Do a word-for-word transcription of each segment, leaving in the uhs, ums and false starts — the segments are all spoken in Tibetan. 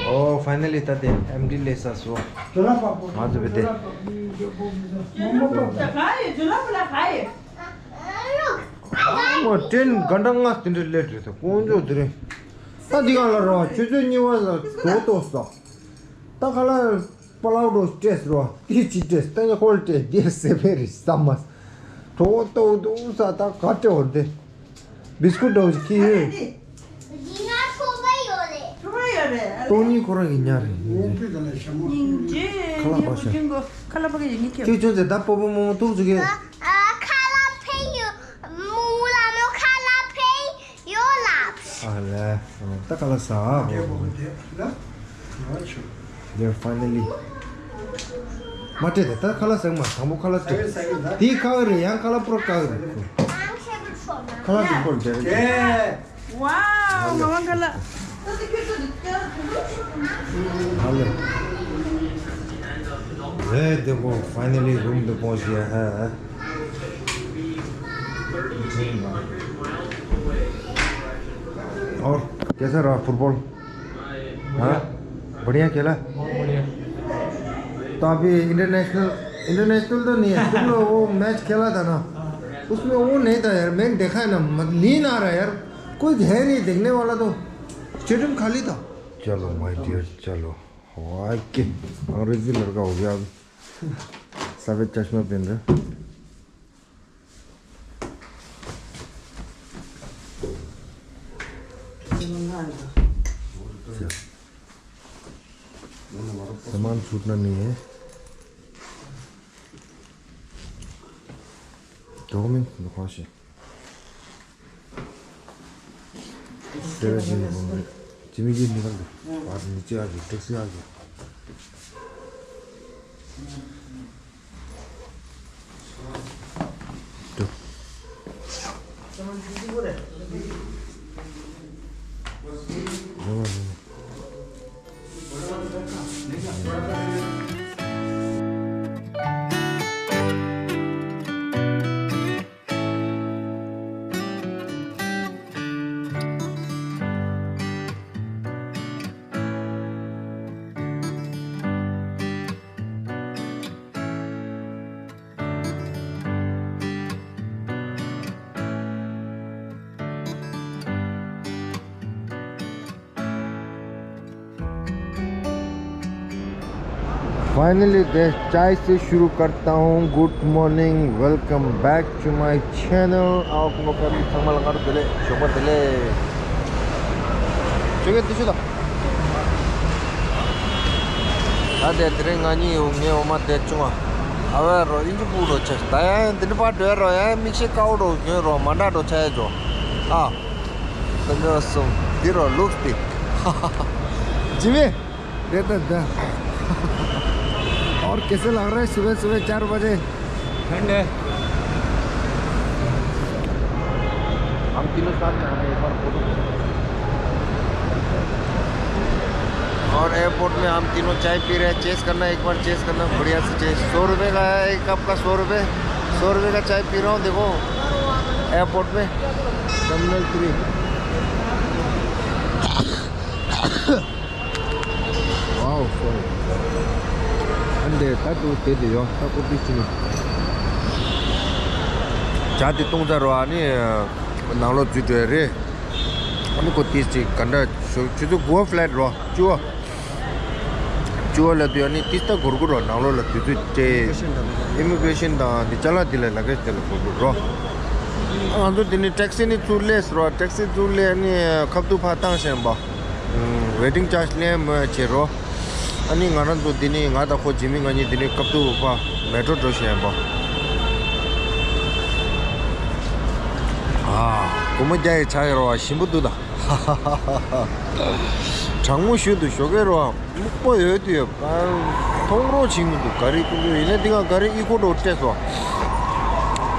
ཨོ། ཕའི་ནལ་ལི་ད་དེ་ཨེམ་ཌི་ལས་ས་སོ། ང་ཚོ་བེ་དེ། ཨོ། ཏྲེན་ག་འདྲ་ང་དེ་འདྲ་སླེབས་རེད་ད་དཀོན་མཆོག་དེ་རིང་། ད་འདི་ག་ལ་རོ་ཆུ་ཚོད་གཉིས་པ་ལ་འགྲོ་ཏོ་སོ། ད་ག་ལ་པ་ལའུ་འགྲོ་སྤྲད་རོ་དེ་ཅི་སྤྲད་ད་ཡ་ཧོལ་སྤྲད་དེ་སེ་བེ་རི་ས་མ་གྲོགས་ཏོ་ཏོ་ས་ད་ག་སྤྲད་འོར་དེ། བིས་ཀུ་ཊི་འདྲ་བོ་ཞིག་ཁྱེར་ཡོད། འདི་ང་ཁོ་པ་ཡོད་རེད། ཁོ་པ་ཡོད་རེད། སྟོང་ཉིད་ཁོ་རང་གི་ཉར་རེད། སྙིང་རྗེ། ཁ་ལག་པ་ཤ། ཁ་ལག་པ་ཤ། ཁྱེད་ཁྱོད་ཚེ་ད་པོ་པོ་མོ་མོ་ཐུག་ཅིག་གི། ཨ། ཁ་ལག་ཕེ་ཡོད། མོ་ལ་མོ་ཁ་ལག་ཕེ་ཡོད་ལ། ཨ་ལེ། ད་ཁ་ལག་ཟ། They're finally. མ་སྤྲད་དེ་ད་ཁ་ལག་ཟ་གི་མ། དང་པོ་ཁ་ལག་སྤྲད། དེའི་ཁ་གི་རེད། ཡང་ཁ་ལག་པུ་ར་ཀ་གི་རེད། ཁ་ལག་དེ་པོ་རེད། ཝའོ། ང་མ་ཁ་ལག་ཨ་ལེ། ཨེ། देखो, finally room पे पहुंच गया है। और कैसा रहा फुटबॉल? हाँ, बढ़िया खेला। बहुत बढ़िया। तो अभी इंटरनेशनल, इंटरनेशनल तो नहीं है, तुम लोग वो मैच खेला था ना, उसमें वो नहीं था यार, मैंने देखा है ना, मत-, नींद आ रहा है यार, कोई है नहीं देखने वाला, तो स्टेडियम खाली था। चलो माय डियर, चलो। वाह, के अंग्रेजी लड़का हो गया अब। सफेद चश्मा पहन रहे। सामान छूटना नहीं है। डॉक्यूमेंट दिखाओ। तेरह जून को जिमी जी निकल गए। बाहर नीचे आ गए, टैक्सी आ गया। तो। Finally, the चाय से शुरू करता हूँ। Good morning, welcome back to my channel. ཨའོ། ཁོང་ཁ་ཕེ་མི་ཚང་མ་ལ་སྔ་དྲོ་བདེ་ལེགས། ཞོགས་པ་བདེ་ལེགས། ཆོས་རྒྱལ་དེ་ཆུ་དང་། ད་དེ་དེ་རིང་ང་གཉིས་ངའི་འོ་མ་དེ་བྱུང་བ། ཨ་བས་རོ་ཨིན་ཇི་པུ་རོ་ཆེ། ད་ཡང་དེ་འདྲ་པར་འགྲོ་རོ་ཡང་མིག་ཤེལ་དཀར་པོ་རོ་གྱོན་རོ་མ་འདྲ་རོ་ཆ་ཡ་ཇོ། ཨ། དེ་འདྲ་སོང་། འདི་རོ་ལུགས་འདི། ཇི་མི། दे दे दे। और कैसे लग रहा है सुबह सुबह चार बजे? ठंड है। हम तीनों साथ में आए, एक बार फोटो खींचो। और एयरपोर्ट में हम तीनों चाय पी रहे हैं। चेस करना, एक बार चेस करना, बढ़िया से चेस। सौ रुपये का है एक कप का, सौ रुपये। सौ रुपये का चाय पी रहा हूँ। देखो एयरपोर्ट में टर्मिनल थ्री। Wow, sorry. ཨ་འདི་ད་དུ་དེ་དེ་ཡོད། ད་ཀོ་པི་ཅི་ནི། ཇ་དེ་བཏུང་ཚར་རོ། ཨ་ནི་ནང་ལོགས་འཛུལ་འགྲོ་ཡ་རེད། ཨ་ནི་ཁོ་དེ་ཅིག་ག་འདྲ་ཞུ། ཆུ་ཚོད་དགུ་པ་ཕི་ལའིཊ་རོ། བཅུ་པ། བཅུ་པ་ལ་དུས་ཨ་ནི་ཏིས་ཏ་འགོར་གི་རོ། ནང་ལོགས་ལ་དུས་ཚོད་སྤྲད། ཨི་མི་གྷི་རེ་ཤན་དང་དེ་ཅ་ལག་དེ་ལ་ལ་ཀེ་ཇི་དེ་ལ་འགོར་གི་རོ། ང་ཚོ་དེ་ནི་ཊེག་སི་ནི་ཚུར་སླེབས་རོ། ཊེག་སི་ཚུར་སླེབས་ནི་ཁབ་ཏུ་ཕར་བཏང་བཞིན་པ། ཝེ་ཊིང་ཅར་ཇི་ལེན་མོ་བྱེད་རོ། ཨ་ནི་ང་རང་ཚོ་འདི་ནི་ང་དང་ཁོ་ཇི་མི་ང་གཉིས་འདི་ནི་ཁབ་ཏུ་ཕར་མེ་ཊྲོ་འགྲོ་བཞིན་པ། ཨ། སྒོར་མོ་བརྒྱ་ཡི་ཆ་ཡོད་རོ། ཞིམ་པོ་འདུག་ད། གྲང་མོ་ཤུལ་དུ་ཞོགས་ཀས་རོ། སྨུག་པོ་ཡོད་དུས་ཡོད། མཐོང་རོགས་བྱེད་མི་འདུག་ག་རེ་ཀུན་སྤྱོད་ཡིན་ན་འདི་ག་ག་རེ་ཨི་ཀོ་ཌོར་སྤྲད་སོང་།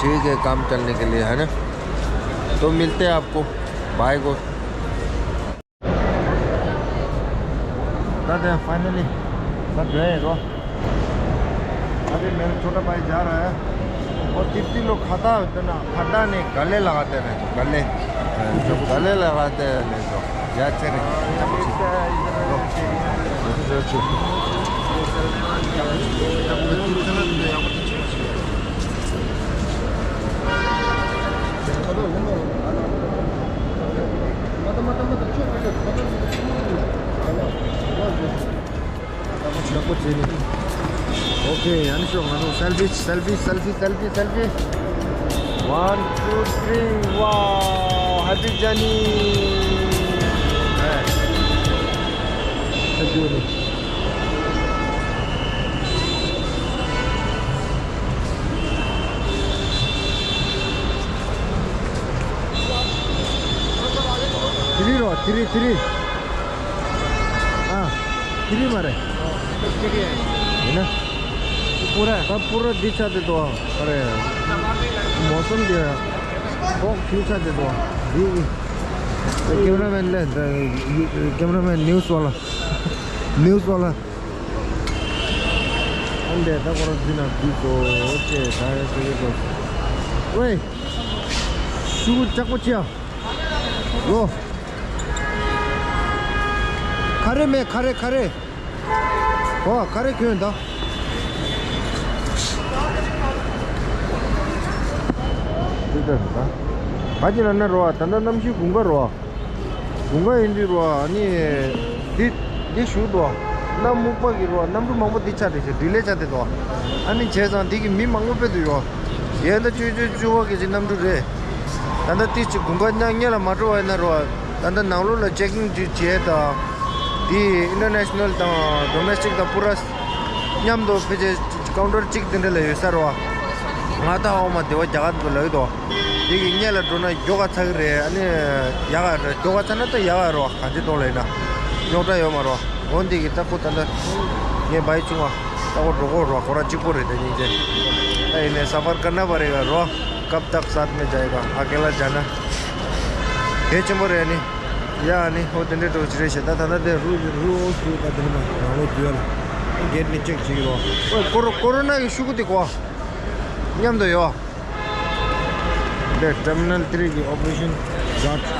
ठीक है, काम चलने के लिए, है ना? तो मिलते हैं आपको। बाय को। दादा, फाइनली सब गए हो। अभी मेरा छोटा भाई जा रहा है। और जितने लोग खाता है उतना, खाता नहीं, गले लगाते हैं, गले। जो गले लगाते हैं, नहीं तो याद से नहीं। ཡག་པོ་བྱས་ནས། ཨོ་ཁེ། ཨ་ནི་ཤོག་ང་ཚོ་སེལ་ཕི་སེལ་ཕི་སེལ་ཕི་སེལ་ཕི། One, two, three. Wow, happy journey. Thank you. དེ་རིང་རོ། དེ་རིང་། དེ་རིང་། ཨ། དེ་རིང་མ་རེད། ཡིན་ན། པུ་ར། ད་པུ་ར་འདི་ཆགས་བསྡད་འདུག་ཨ། ག་རེ། མོ་སམ་འདི་ཁོག་ཆུ་ཆགས་བསྡད་འདུག་ཨ། འདི། ཀེམ་ར་མེན་ལ། ཀེམ་ར་མེན། ནིའུ་སི་ཝ་ལ། ནིའུ་སི་ཝ་ལ། ཨ་འདས་ད་ཁོ་རང་འཛིན་ན་འཛུལ་སོང་། ཨོ་ཁེ། ད་ཡང་ཟེར་གི་འདུག་ཝེ། ཤུ་གུ་ལྕགས་པོ་ཅི་ཡ། ལོ། ཁ་རེ་མེད། ཁ་རེ། ཁ་རེ། ཨོ། ཁ་རེ་གྱོན་ད། འདི་ལྟར་ད། ག་ཅི་ལབ་ན་རོ། ད་ལྟ་གནམ་གཤིས་དགུན་ཁ་རོ། དགུན་ཁ་ཡིན་དུས་རོ། ཨ་ནི་འདི་འདི་ཞུ་དོ། གནམ་སྨུག་པ་གི་རོ། གནམ་གྲུ་མང་པོ་འདི་ཆགས་བསྡད་ཤག་འདི་ལས་ཆགས་བསྡད་དོ། ཨ་ནི་བྱས་ཙང་འདི་གི་མི་མང་པོ་ཕེབས་དུས་ཡོ། ཡས་ད་བཅུ་བཅུ་བཅུ་བ་གི་ཅིག་གནམ་གྲུ་རེད། ད་ལྟ་ཏི་ཅིག་དགུན་ཁ་ཉག་ཉེ་ལ་མ་འགྲོ་བ་ཡིན་ན་རོ། ད་ལྟ་ནང་ལོགས་ལ་ཅེག་ཀིང་བྱས་དང་། འདི་ཨིན་ཊར་ནེ་ཤ་ནལ་དང་ཌོ་མེ་སི་ཊིག་དང་པུ་ར་མཉམ་དུ་ཕལ་ཆེར་ཀའུན་ཊར་གཅིག་དེ་འདྲ་ལ་ཡོད་ས་རེད་བ། ང་ད་འོ་མ་སྡེ་བ་རྒྱ་གར་དུ་ལ་ཡོད་དོ། དེ་གི་སྔོན་ལ་འགྲོ་ན་མགྱོགས་ག་ཚར་གི་རེད། ཨ་ནི་ཡག་ག་རེད། མགྱོགས་ག་ཚར་ན་ད་ཡག་ག་རེད་བ། ག་ཅི་གཏོང་ལ་ཡིན་ན་རྙོག་དྲ་ཡོད་མ་རེད་བ། འོ་འདི་གི་ད་ཁོ་ད་ལྟ་ངས་བའི་ཆུང་བ་ད་ཁོ་འགྲོ་གོ་རེད་བ། ཁོ་རང་གཅིག་པོ་རེད། ད་སྙིང་རྗེ། ད་ཡིན་ནའི་སཕར་ཀར་ན་པ་རེ་ག་རེད་བ། कब तक साथ में जाएगा, अकेला जाना། གལ་ཆེན་པོ་རེད་ནི། ཡ་ནི་ཨོ་དེ་འདྲའི་འགྲོ་ཅི་རེད་ཤེས། ད་ད་ལྟ་དེ་རུ་རུ་ཨོ་སུ་ད་དེ་ནི་མ་ནང་ལོགས་འཛུལ་ཡ་ལ་གེ་ཊི་ནི་ཅེག་བྱེད་ཀྱི་རོ། ཨོ་ཀོ་རོ་ཀོ་རོ་ན་གི་ཤུ་གུ་དེ་གོ་མཉམ་དུ་ཡོད། འདི་ཊར་མི་ནལ་ཐི་རི་གི་ཨོ་པ་རེ་ཤན་སི་ཊར་ཊི།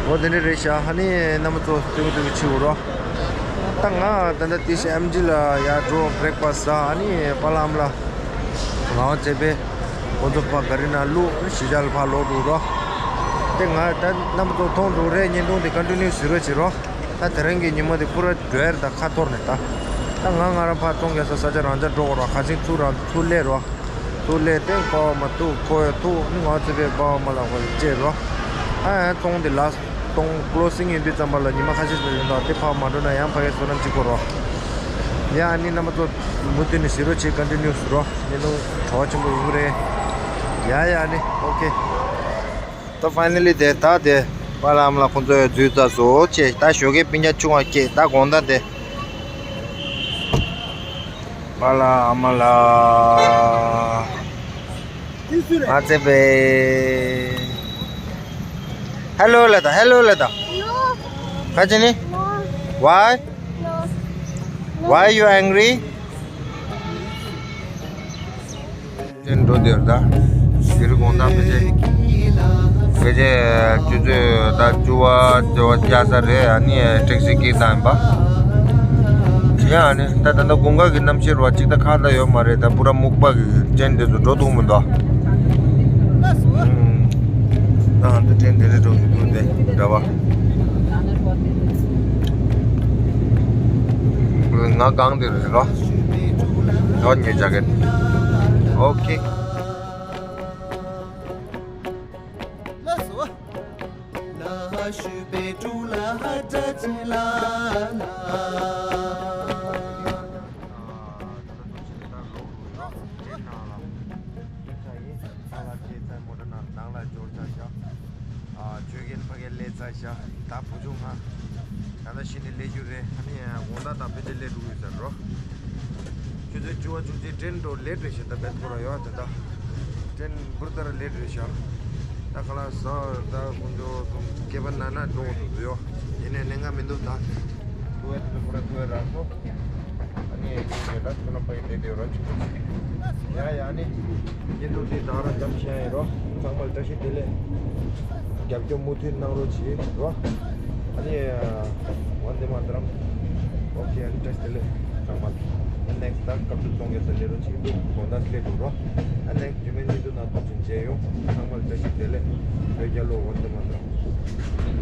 ཨོ་དེ་འདྲ་རེད་ཤག་ཧ་ནི་རྣམ་པ་ཚོ་སྟོན་གི་འདུག་གི་ཕྱི་རུ་རོ། ད་ང་ད་ལྟ་དེ་བཞིན་ཨེམ་ཇི་ལ་ཡར་འགྲོ། བྷི་རེག་ཕ་སི་ཊི་ཟ། ཨ་ནི་པཱ་ལགས་ཨ་མ་ལགས་ང་བ་བྱས་པས་ཁོང་ཚོ་ཕར་ག་རི་ནང་བླུགས། གཞིས་ཆགས་ལ་ཕར་ལོག་འགྲོ་རོ། དེ་ང་ད་རྣམ་པ་ཚོ་མཐོང་འདུག་རེད། བརྙན་ཐུང་དེ་ཀོན་ཊི་ནིའུ་བཟོ་རོགས་བྱེད་རོགས། ད་དེ་རིང་གི་ཉིན་མོ་དེ་པུ་ར་འགྲོ་ཡ་རེད། ད་ཁ་འཐོར་ནས་ད། ད་ང་ང་རང་ཕར་ཚོང་རྒྱག་ས་ས་ཆ་རང་འཇགས་འགྲོ་དགོས་རོགས། ཁ་སང་ཚུར་རང་ཚུར་སླེབས་རོགས། ཚུར་སླེབས་ཏེ་པ་ཕ་མ་ཐུག་ཁོ་ཡ་ཐུག་ནི་ང་ཚོ་པའི་པ་ཕ་མ་ལ་ཁོ་ཡ་བཅད་རོགས། ཨ་ཡ་ཚོང་དེ་ལ་སྟོང་ཀློ་སིང་ཡིན་དུས་ཙམ་པ་ལ་ཉི་མ་ཁ་ཤས་ཤིག་ཡོད་འདུག་དེ་ཕར་མ་འགྲོ་ན་ཡང་ཕ་གིའི་བསོད་ནམས་གཅིག་པོ་རོགས། ཡ་ཨ་ནི་རྣམ་པ་ཚོ་མུ་མཐུད་ནས་གཟིགས་རོགས་བྱེད། ཀོན་ཊི་ནིའུ་བཟོ་རོགས། ཉིན་ཐོ་གྲོགས་ཆེན་པོ་ཡོང་གི་རེད། ཡ་ཡ་ཨ་ནི་ཨོ་ཁེ། ད་ཕའི་ནལ་ལི་དེ་ད་དེ་པཱ་ལགས་ཨ་མ་ལགས་ཁོང་ཚོ་ཡང་འཛུལ་ཚར་སོང་། ཅེས་ད་ཞོགས་ཀས་སྤུན་ཀྱག་ཆུང་བ་སྐྱེས། ད་དགོང་དག་དེ་པཱ་ལགས་ཨ་མ་ལགས། ང་ཚེ་བའི་ཧེ་ལོ་ལ་ད། ཧེ་ལོ་ལ་ད། ཁ་ཅི་ནི། Why? Why you angry? དེ་འགྲོ་དེར་ད། དེ་རིང་དགོང་དག་ཕལ་ཆེར། ཕལ་ཆེར་ཆུ་ཚོད་ད་བཅུ་པ་བཅོ་བརྒྱད་ས་རེད། ཨ་ནི་ཊེག་སི་སྐད་བཏང་ཡིན་པ། ཡ་ཨ་ནི་ད་ད་ལྟ་དགུན་ཁ་གི་གནམ་གཤིས་རོ་གཅིག་ད་ཁ་ད་ཡོད་མ་རེད། ད་པུ་ར་སྨུག་པ་གི་ཅན་དེ་ཚོ་འགྲོ་ཐུབ་མི་འདུག་ཨང་། ད་ང་ཚོ་ཏྲེན་དེ་རེད་འགྲོ་གི་འདུག་དེ་འདྲ་བ། ང་གང་དེ་རེད་རོ། ཡོད་ཉེ་ཇ་ཀེ་ཊི། ཨོ་ཁེ། ཨ་ལ་ཁྱེད་ཚ་མོ་ཊ་ནང་ནང་ལ་འབྱོར་ཚར་ཤག་ཨ་ཆོས་རྒྱལ་ཕ་གིར་སླེབས་ཚར་ཤག་ད་བུ་ཆུང་ང་ད་ལྟ་གཞི་ནས་སླེབས་རྒྱུ་རེད། ཨ་ནི་དགོང་དག་དང་ཕལ་ཆེར་སླེབས་འགྲོ་གི་ཡོད་ས་རེད་རོ། ཆུ་ཚོད་བཅུ་པ་བཅུ་གཅིག་ཏྲེན་འགྲོ་ལེ་ཊི་རེད་ཤག་ད་བེད་ཁོ་ར་ཡོད་ད་ད་ཏྲེན་འབུར་ལྟར་ལེ་ཊི་རེད་ཤག་ད་ཁ་ལག་ཟ་ད་ཁོང་ཚོ་སྐེད་པ་ན་ན་འགྲོ་འདུག་ཡོད། ཡིན་ནའི་གནས་ངན་མི་འདུག་ད་ཐུ་བས་ཐུ་བས་ཁོ་ར་ཐུ་བས་རང་སོ། ཨ་ནི་ཡིན་ད་ཁོ་ན་པ་ཡི་དེ་དེ་རོ་ཆུ་ཡ་ཡ་ཨ་ནི་ཡིན་འདུག་དེ་ད་རང་འཇམ་ཤ་ཡིན་རོ། ཚང་མར་བཀྲ་ཤིས་བདེ་ལེགས། རྒྱབ་སྐྱོར་མུ་མཐུད་གནང་རོགས་བྱེད་རོ། ཨ་ནི་ཝན་དེ་མ་ཏ་རམ། ཨོ་ཁེ། ཨ་ནི་བཀྲ་ཤིས་བདེ་ལེགས་ཚང་མ། ཨ་ནེགསི་ད་སྐབས་དུ་ཚོང་རྒྱག་ས་ལས་རོ་ཆིག་འདུག་དགོང་དག་སླེབས་འགྲོ་རོགས། ཨ་ནེགསི་རྗེས་མའི་ཉིན་དུ་ན་ཐུག་ཅིང་མཇལ་ཡོང་། ཚང་མ་ལ་བཀྲ་ཤིས་བདེ་ལེགས། བོད་རྒྱལ་ལོ། ཝན་དེ་མ་ཏྲམ།